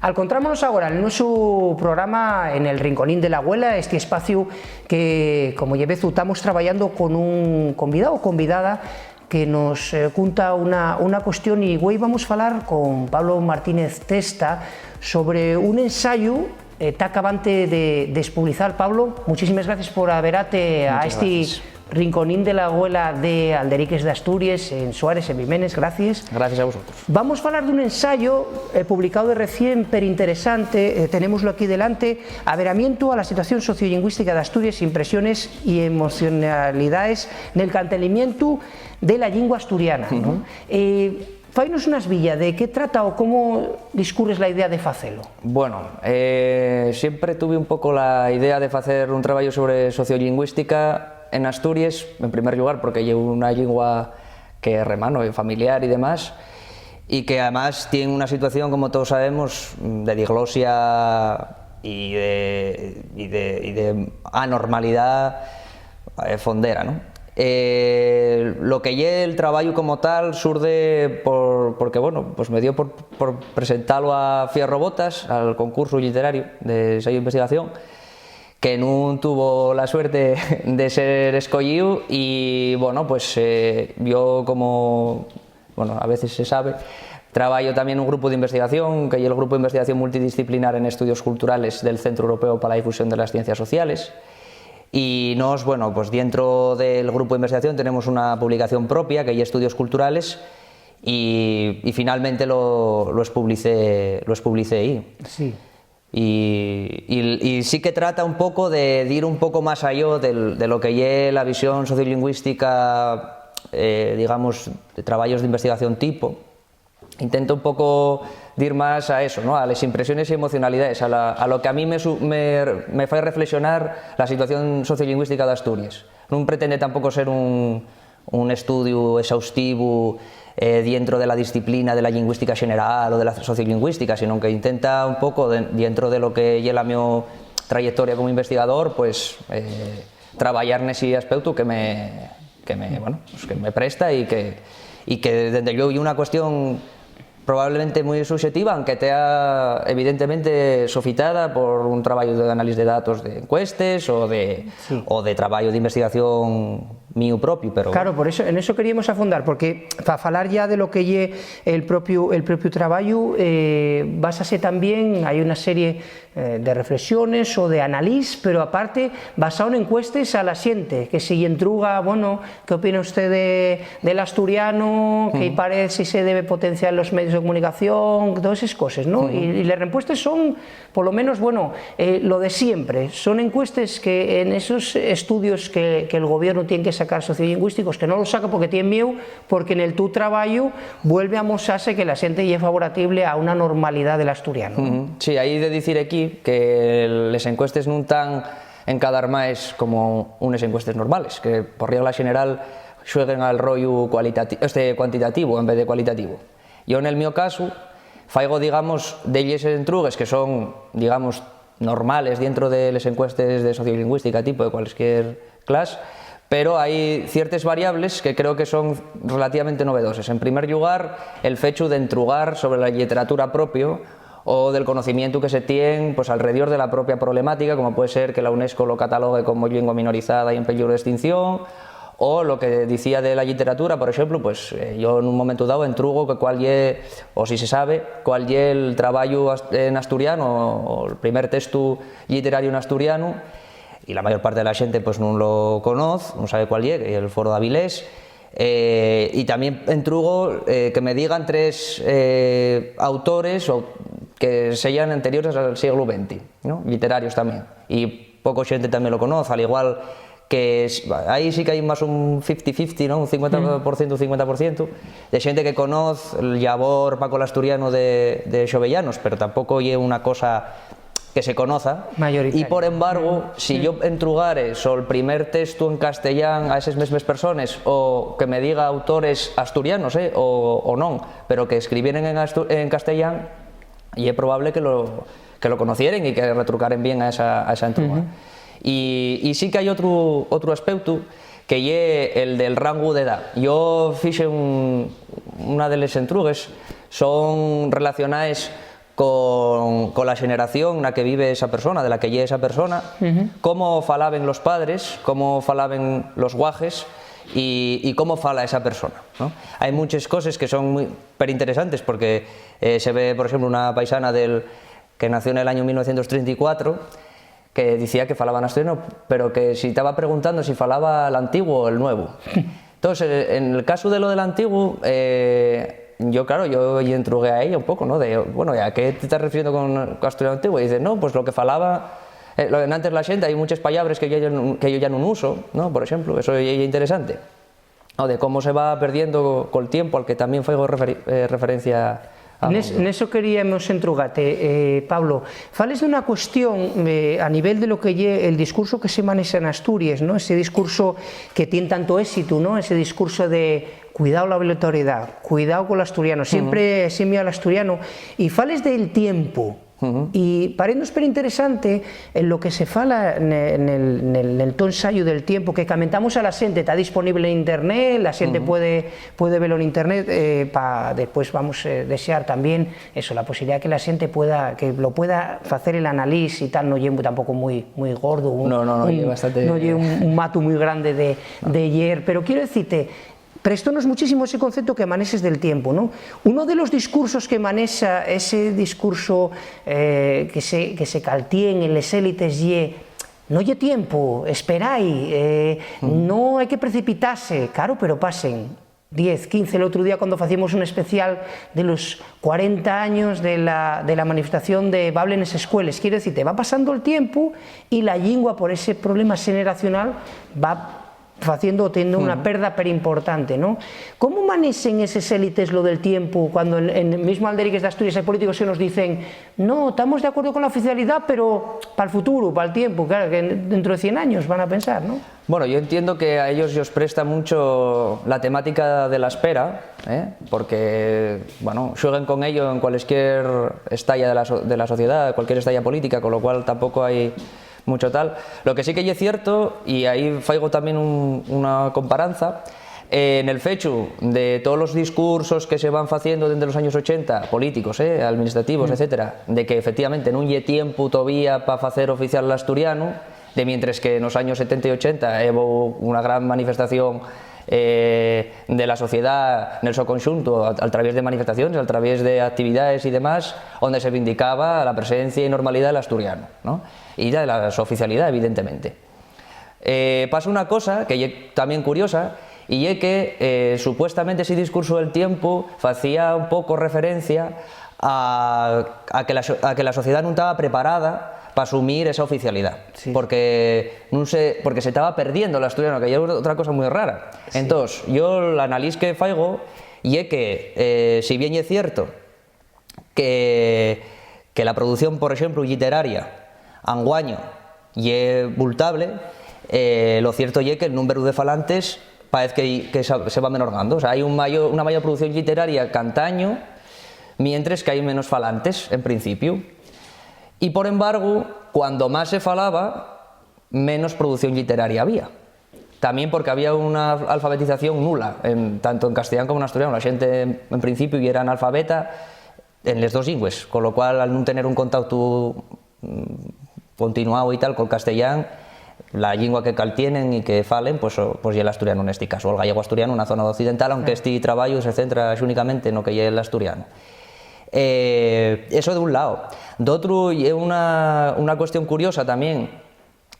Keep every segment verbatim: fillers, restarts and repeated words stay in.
Alcontrámonos agora nel nuesu programa, en el Rinconín de la Güela, esti espaciu que, como ye vezu, tamos trabayando con un convidao o convidada que nos, eh, cunta una, una cuestión, y güei vamos falar con Pablo Martínez Testa sobre un ensayu, eh, ta acabante de despublizar. Pablo, muchísimes gracias por averate a Muchas esti gracias. Rinconín de la Güela de Alderiques d'Asturies, en Suárez, en Bimenes. Gracias. Gracias a vosotros. Vamos falar d'un ensayo, eh, publicao de recién, per interesante, eh, tenémoslo aquí delante, Averamientu a la situación sociolingüística d'Asturies, impresiones y emocionalidaes nel cantelimientu de la llingua asturiana, ¿no? Ujú. Eh, fainos una esbilla de qué trata o cómo discurres la idea de facelo. Bueno, eh, siempre tuve un poco la idea de facer un trabajo sobre sociolingüística en Asturies, en primer lugar, porque ye una lengua que, hermano, es familiar y demás, y que además tiene una situación, como todos sabemos, de diglosia y de, y de, y de anormalidad, eh, fondera, ¿no? Eh, lo que ye el trabajo como tal surde por, porque, bueno, pues me dio por, por presentarlo a Fierro Botas, al concurso literario de sello de investigación, que nun tuvo la suerte de ser escoyíu y, bueno, pues, eh, yo como, bueno, a veces se sabe, trabajo también un grupo de investigación, que es el Grupo de Investigación Multidisciplinar en Estudios Culturales del Centro Europeo para la Difusión de las Ciencias Sociales. Y nos, bueno, pues dentro del grupo de investigación tenemos una publicación propia, que es Estudios Culturales, y, y finalmente lo, lo espublicé, lo espublicé ahí. Sí. Y, y, y sí que trata un poco de, de ir un poco más allá del, de lo que ye la visión sociolingüística, eh, digamos, de trabajos de investigación tipo. Intento un poco dir más a eso, ¿no? A les impresiones y emocionalidades, a la, a lo que a mí me su-, me, me fai reflexionar la situación sociolingüística d'Asturies. Nun pretende tampoco ser un, un estudiu exhaustivu, eh, dientro de la disciplina de la lingüística general o de la sociolingüística, sino que intenta un poco de, dientro de lo que ye la mio trayectoria como investigador, pues, eh, trabayar nesi aspeutu que me, que me, bueno, pues que me presta y que, y que, dende luego, ye una cuestión probablemente mui suxetiva, aunque tea evidentemente sofitada por un trabajo de análisis de datos de encuestes o de, Sí. o de trabajo de investigación mío propio, pero Claro, por eso, en eso queríamos afondar, porque fa falar ya de lo que ye el propio, el propio trabajo, eh, básase también, hay una serie, eh, de reflexiones o de analís, pero aparte basado en encuestes a la xente, que si entruga, bueno, ¿qué opina usted de, del asturiano? ¿Qué Ujú. parece si se debe potenciar los medios de comunicación? Todas esas cosas, ¿no? Ujú. Y, y las respuestas son, por lo menos, bueno, eh, lo de siempre. Son encuestas que en esos estudios que, que el gobierno tiene que sacar sociolingüísticos, que no los saca porque tiene miedo, porque en el tu trabajo vuelve a amosase que la xente ye favorable a una normalidad del asturiano. Ujú. Sí, hay de decir aquí que les encuestes nun tan encadar más como unes encuestes normales, que por regla general xueguen al rollo cualitati-, este, cuantitativo en vez de cualitativo. Yo, en el mío caso, faigo, digamos, delles entrugues que son, digamos, normales dentro de les encuestes de sociolingüística, tipo de cualquier clase, pero hay ciertas variables que creo que son relativamente novedoses. En primer lugar, el fechu d'entrugar sobre la literatura propio o del conocimiento que se tiene, pues, alrededor de la propia problemática, como puede ser que la UNESCO lo catalogue como lengua minorizada y en peligro de extinción, o lo que dicía de la literatura, por ejemplo, pues, eh, yo en un momento dado entrugo que cuál ye, o si se sabe, cuál ye el trabajo ast-, en asturiano, o el primer texto literario en asturiano, y la mayor parte de la gente, pues, no lo conoce, no sabe cuál ye, el Foro de Avilés. Eh, y también entrugo, eh, que me digan tres, eh, autores o que sean anteriores al siglo veinte, ¿no? Literarios también. Y poco gente también lo conoce, al igual que s-, ahí sí que hay más un fifty fifty, ¿no? Un cincuenta por ciento, un cincuenta por ciento de gente que conoce el Llavor, Paco l'Asturianu de, de Xovellanos, pero tampoco ye una cosa que se conoza. Mayoritario. Y, por embargo, si yo entrugare sol primer texto en castellán a eses mesmes persones, o que me diga autores asturianos, eh, o, o non, pero que escribieren en astu-, en castellán, ye probable que lo, que lo conocieren y que retrucaren bien a esa, a esa entruga. Ujú. Y, y sí que hai otru, otru aspeutu, que ye el del rangu d'edá. Yo fixe un, una de les entrugues, son relacionaes con, con la xeneración na que vive esa persona, de la que ye esa persona, cómo falaben los padres, cómo falaben los guajes y, y cómo fala esa persona, ¿no? Hai munches coses que son mui, perinteresantes porque, eh, se ve, por exemplu, una paisana del, que nació en el año mil novecientos treinta y cuatro, que dicía que falaba n'asturianu, pero que si taba preguntando si falaba l'antiguo o el nuevo. Entonces, en el caso de lo del antiguo, eh, yo, claro, yo, yo entrugué a ella un poco, ¿no? De, bueno, ¿y a qué te estás refiriendo con, con asturiano antiguo? Y dice, no, pues lo que falaba, eh, lo, antes la xente, hai munches pallabres que yo ya nun, que yo ya nun uso, ¿no? Por exemplu, eso ye, ye interesante. O de cómo se va perdiendo col tiempo, al que tamién faigo referi-, eh, referencia a Nes-, neso queríamos entrugate, eh, Pablo. Fales d'una cuestión, eh, a nivel de lo que ye el discurso que se manexa en Asturies, ¿no? Ese discurso que tien tanto ésitu, ¿no? Ese discurso de cuidao la obligatoriedá, cuidao col asturiano, siempre simia al asturiano, y fales del tiempu. Y paréndonos per interesante en lo que se fala ne-, nel, nel, nel to ensayu del tiempu, que camentamos a la xente, ta disponible en internet, la xente puede, puede velo en internet, eh, pa después vamos, eh, desear también eso, la posibilidad que la xente pueda, que lo pueda facer el analiz y tal, no ye tampoco muy, muy gordo, un, No, no, no, ye un, bastante no ye un, un matu muy grande de, de yer, pero quiero decirte, Prestonos muchísimo ese concepto que manexes del tiempo, ¿no? Uno de los discursos que manexa ese discurso, eh, que se, que se caltién en les élites ye, "No ye tiempo, esperai, eh, no hai que precipitase", claro, pero pasen diez, quince, el otro día cuando facíamos un especial de los cuarenta años de la, de la manifestación de Bable nes escueles, quiero decir, te va pasando el tiempo y la llingua por ese problema xeneracional va faciendo o teniendo una perda perimportante, ¿no? ¿Cómo manexen eses élites lo del tiempo cuando en, en mismo Alderiques d'Asturias hai políticos que nos dicen, "No, estamos de acuerdo con la oficialidad, pero pa'l futuro, pa'l tiempo, claro, que dentro de cien años van a pensar", ¿no? Bueno, yo entiendo que a ellos yos presta mucho la temática de la espera, ¿eh? Porque, bueno, xueguen con ello en cualesquier estaya de la so-, de la sociedad, cualquier estaya política, con lo cual tampoco hay mucho tal. Lo que sí que ye cierto, y ahí faigo también un, una comparanza, eh, nel fechu de todos los discursos que se van faciendo dende los años ochenta, políticos, eh, administrativos, etcétera, de que efectivamente nun ye tiempu tovía pa facer oficial l'asturianu, de mientres que nos años setenta y ochenta hubo una gran manifestación, eh, de la sociedá nel so conxunto, a, al traviés de manifestaciones, al traviés de actividades y demás, onde se vindicaba la presencia y normalidá del asturianu, ¿no? Y ya de la so oficialidá, evidentemente. Eh, pasa una cosa que ye también curiosa, y ye que, eh, supuestamente ese discurso del tiempo facía un poco referencia a, a que la so-, a que la sociedá nun taba preparada pa asumir esa oficialidá, Sí. porque nun se, porque se taba perdiendo l'asturianu, que ye otra cosa muy rara. Sí. Entós, yo l'analís que faigo ye que, eh, si bien ye cierto que, que la producción, por exemplu, lliteraria, anguaño, ye bultable, eh, lo cierto ye que el númberu de falantes paez que, que sa-, se va menorgando. O sea, hai un mayo-, una mayor producción lliteraria qu'antaño, mientres que hai menos falantes, en principiu. Y, por embargo, cuando más se falaba, menos producción lliteraria había. Tamién porque había una alfabetización nula, en, tanto en castellán como en asturiano. La xente, en, en principiu, yera analfabeta en les dos llingües, con lo cual, al nun tener un contactu, mm, continuao y tal col castellán, la llingua que caltienen y que falen, pues, o, pues, ye l'asturianu nesti casu, o el gallego-asturianu na zona occidental, aunque esti trabayu se centra xúnicamente no que ye l'asturianu. Eh, eso d'un lao. D'otru, ye una, una cuestión curiosa tamién,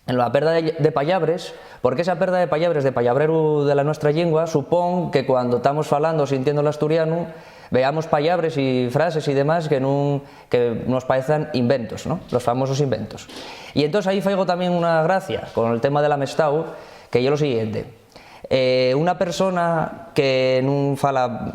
en la perda de, de pallabres, porque esa perda de pallabres, de pallabreru de la nuestra llingua, supón que cuando tamos falando o sintiendo l'asturianu, veamos pallabres y frases y demás que nun, que nos paezan inventos, ¿no? Los famosos inventos. Y entós aí faigo tamién una gracia con el tema del amestáu, que ye lo siguiente. Eh, una persona que nun fala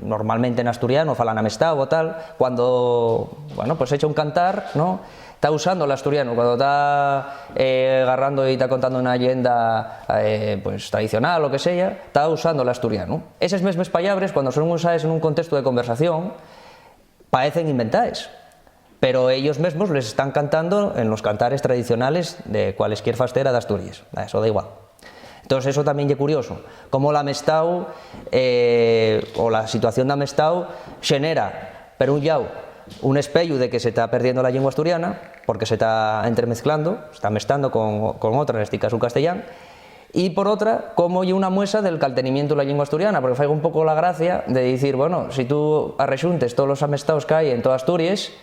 normalmente n'asturianu, fala n'amestáu o tal, cuando, bueno, pues echa un cantar, ¿no? Ta usando l'asturianu, cuando ta, eh, garrando y ta contando una leyenda, eh, pues, tradicional, lo que sea, ta usando l'asturianu. Eses mesmes pallabres, cuando son usaes en un contestu de conversación, paecen inventaes, pero ellos mesmos les están cantando en los cantares tradicionales de cualesquier fastera d'Asturies. A eso da igual. Entós, eso tamién ye curioso, cómo l'amestáu, eh, o la situación d'amestáu xenera, per un llau, un espeyu de que se ta perdiendo la llingua asturiana, porque se ta entremezclando, se ta mestando con, con otra, nesti casu castellán, y por otra, como ye una muesa del caltenimientu la llingua asturiana, porque fai un poco la gracia de dicir, bueno, si tú arrexuntes tolos amestaos qu'hai en toda Asturies,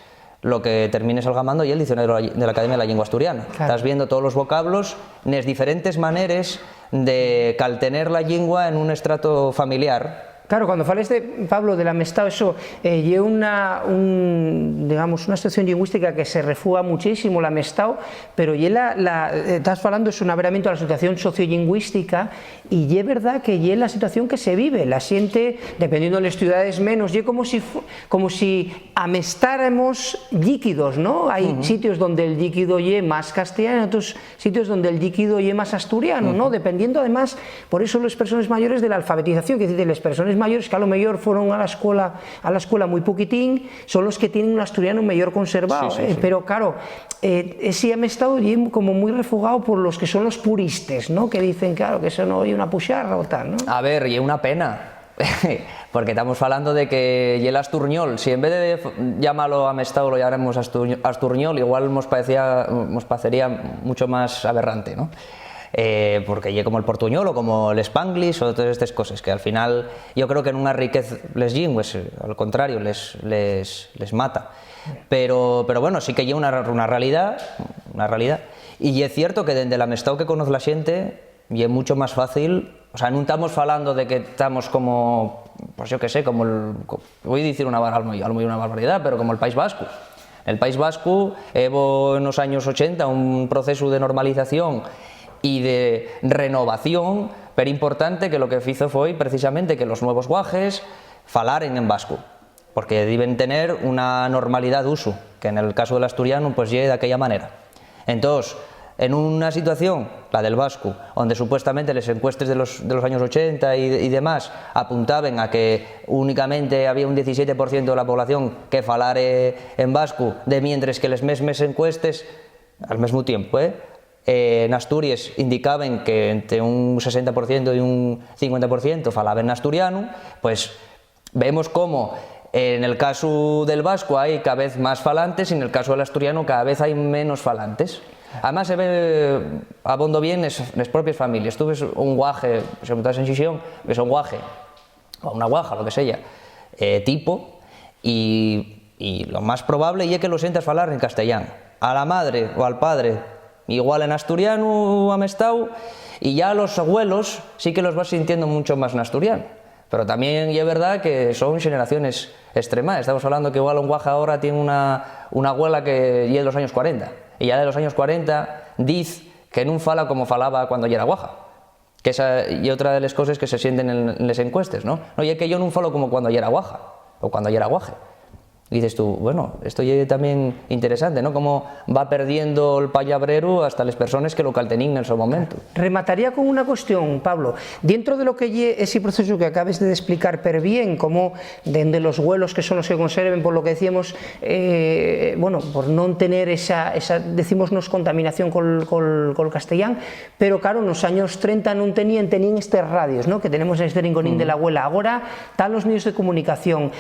lo que termines algamando ye el diccionario de la, de l'Academia de la Llingua Asturiana. Claro. Estás viendo todos los vocablos nes diferentes maneres de caltener la llingua en un estrato familiar. Claro, cuando fales de, Pablo, del amestao, eso, eh, ye una, un, digamos, una situación lingüística que se refuga muchísimo, l'amestao, pero ye la, la, eh, estás falando, es un averamiento a la situación sociolingüística, y ye verdad que ye la situación que se vive. La xente, dependiendo de les ciudades, menos, ye como si fu-, como si amestáramos llíquidos, ¿no? Hai sitios donde el llíquido ye más castellano, otros sitios donde el llíquido ye más asturiano, ¿no? Dependiendo, además, por eso les persones mayores de la alfabetización, que decir, les persones mayores que a lo mejor fueron a la escuela, a la escuela muy poquitín, son los que tienen un asturiano mejor conservado, Sí, sí, ¿eh? Sí. Pero, claro, eh, ese amestao ye como muy refugado por los que son los puristas, ¿no? Que dicen, claro, que eso no ye una puxarra o tal, ¿no? A ver, ye una pena. Porque estamos falando de que ye l'asturñol. Si en vez de f-, llamalo amestao lo llamemos astu-, asturñol, igual mos paecía, mos paecería mucho más aberrante, ¿no? Eh, porque ye como el portuñol o como el spanglish o todas estas cosas, que al final yo creo que nun arriquez les llingües, al contrario, les, les, les mata. Pero, pero bueno, sí que ye una, una realidá, una realidá. Y ye cierto que dende l'amestao que conoz la xente, ye mucho más fácil, o sea, nun estamos falando de que estamos como, pues yo qué sé, como el, co-, voi dicir una bar-, algo, algo, una barbaridá, pero como el País Vasco. El País Vasco hubo en los años ochenta un proceso de normalización y de renovación, pero importante, que lo que hizo fue precisamente que los nuevos guajes falaren en vasco, porque deben tener una normalidad d'usu, que en el caso del asturiano, pues, ye d'aquella manera. Entós, en una situación, la del vasco, onde supuestamente les encuestes de los, de los años ochenta y, y demás apuntaben a que únicamente había un diecisiete por ciento de la población que falare en vasco, de mientres que les mesmes encuestes, al mesmo tiempo, eh, eh, en Asturies indicaben que entre un sesenta por ciento y un cincuenta por ciento falaben asturiano, pues, vemos cómo, eh, en el caso del vasco hay cada vez más falantes y en el caso del asturiano cada vez hay menos falantes. Además, se ve abondo bien nes, nes propies families. Tú ves un guaje, si estás en Xixón, ves un guaje, o una guaja, lo que sea, eh, tipo, y, y lo más probable ye que lo sientas falar en castellán. A la madre o al padre, igual en asturiano amestao, y ya a los abuelos sí que los vas sintiendo mucho más en asturiano. Pero también ye verdad que son generaciones extremadas. Estamos hablando que igual un guaje ahora tiene una, una abuela que ye de los años cuarenta, y ya de los años cuarenta diz que nun fala como falaba cuando yera guaja. Que esa ye otra de les coses que se sienten en, en les encuestes, ¿no? No, ye que yo nun falo como cuando yera guaja, o cuando yera guaje. Y dices tú, bueno, esto ye también interesante, ¿no? Cómo va perdiendo el pallabreru hasta les persones que lo caltenín en su momento. Remataría con una cuestión, Pablo. Dentro de lo que ye ese proceso que acabes de explicar per bien, como dende los güelos que son los que conserven, por lo que decíamos, eh, bueno, por non tener esa, esa, decimos, nos contaminación col, col, col castellán, pero claro, nos años trenta nun tenían, tenían estes radios, ¿no? Que tenemos este rinconín de la abuela. Agora, tán los medios de comunicación.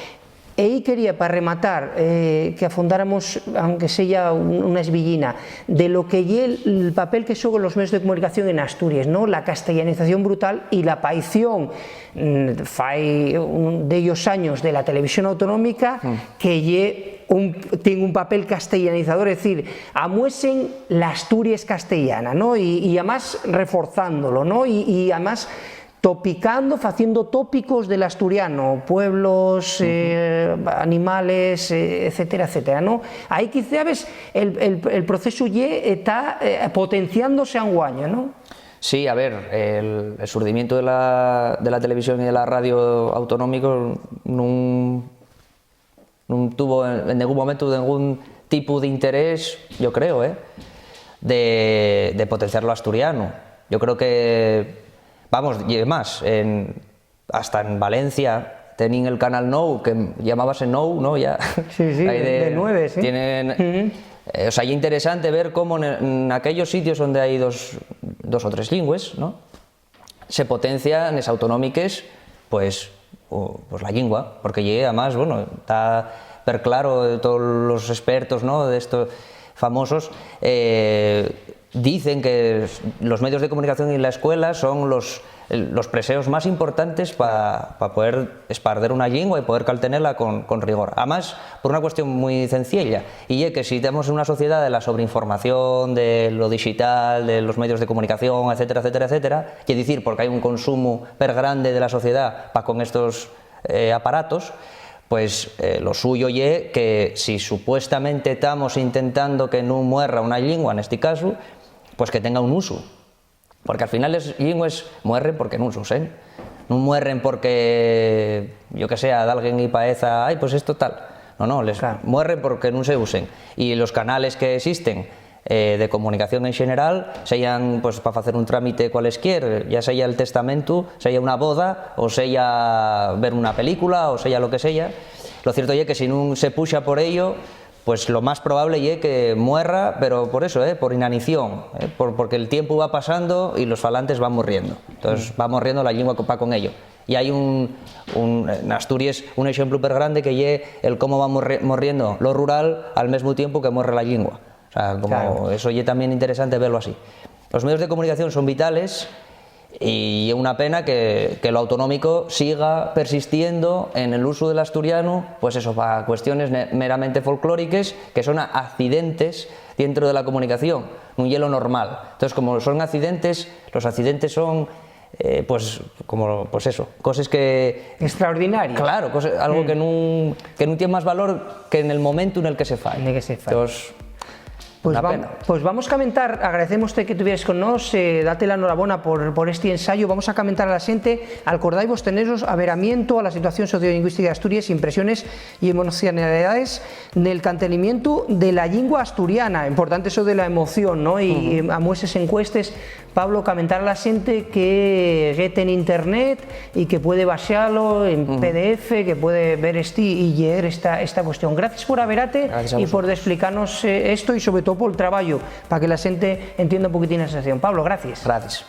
E aí quería, pa rematar, eh, que afondáramos, aunque seya un, una esbillina, de lo que ye el, el papel que xoguen los medios de comunicación en Asturies, ¿no? La castellanización brutal y la apaición, mm, fai un, dellos años de la televisión autonómica, que ye un, tien un papel castellanizador, es decir, amuesen la Asturies castellana, ¿no? Y, y además reforzándolo, ¿no? Y, y además topicando, faciendo tópicos del asturiano, pueblos, eh, animales, eh, etcétera, etcétera, ¿no? Ahí quizá, ves, el, el, el proceso ye, está, eh, potenciándose anguaño, ¿no? Sí, a ver, el, el surdimiento de la, de la televisión y de la radio autonómico nun nun tuvo en, en ningún momento ningún tipo de interés, yo creo, ¿eh? De, de potenciar lo asturiano. Yo creo que, vamos, y más, en, hasta en Valencia tenían el canal Nou, que llamábase Nou, ¿no? Ya. Sí, sí, ahí de, de, de nueve, sí. Tienen, eh, o sea, es interesante ver cómo en, en aquellos sitios donde hay dos, dos o tres lingües, ¿no? Se potencia nes autonómiques, pues, o, pues la llingua, porque ye, además, bueno, ta, perclaro de todos los expertos, ¿no? De estos famosos, eh, dicen que los medios de comunicación y la escuela son los, los preseos más importantes para pa poder esparder una lengua y poder caltenela con, con rigor. Además, por una cuestión muy sencilla, y es que si tenemos una sociedad de la sobreinformación, de lo digital, de los medios de comunicación, etcétera, etcétera, etcétera, quiere decir, porque hay un consumo per grande de la sociedad pa con estos eh, aparatos, pues eh, lo suyo ye que si supuestamente estamos intentando que nun muerra una lingua, en este caso, pues que tenga un uso. Porque al final les llingües muerren porque nun s'usen. Nun muerren porque, yo que sé, a dalguén-y paeza, "Ai, pues esto tal". No, no, les claro. Muerren porque nun se usen. Y los canales que existen eh, de comunicación en general, seyan, pues, pa facer un trámite cualesquier, ya seya el testamentu, seya una boda, o seya ver una película, o seya lo que seya. Lo cierto ye que si nun se puxa por ello, pues lo más probable ye que muerra, pero por eso, eh, por inanición, eh, por, porque el tiempo va pasando y los falantes van morriendo. Entonces, mm, va morriendo la lengua co-, pa con ello. Y hay un, un, en Asturies, un exemplu per grande que ye el cómo va morre-, morriendo lo rural al mesmo tiempo que muerre la lengua. O sea, como claro. Eso ye también interesante verlo así. Los medios de comunicación son vitales y ye una pena que, que lo autonómico siga persistiendo en el uso del asturiano, pues eso, pa cuestiones ne-, meramente folclóriques, que son a-, accidentes dentro de la comunicación, nun ye lo normal. Entonces, como son accidentes, los accidentes son eh, pues, como, pues eso, coses que... Extraordinarias. Claro, coses, algo mm. Que nun, que nun tien más valor que en el momento en el que se fai. En el que se fai. Entonces, pues una vam-, pena. Pues vamos camentar, agradecémoste que tuvieres con nós, eh, date la norabona por, por este ensayo. Vamos a camentar a la xente, alcordaivos teneros averamiento a la situación sociolingüística de Asturias, impresiones y emocionalidades nel cantenimientu de la llingua asturiana. Importante eso de la emoción, ¿no? Y, uh-huh. Eh, amueses encuestes Pablo, camentar a la xente que guete en internet y que puede baxalo en P D F, que puede ver esti y lleer esta, esta cuestión. Gracias por averate y por desplicarnos, eh, esto y sobre todo por el trabajo, para que la xente entienda un poquitín la situación. Pablo, gracias. Gracias.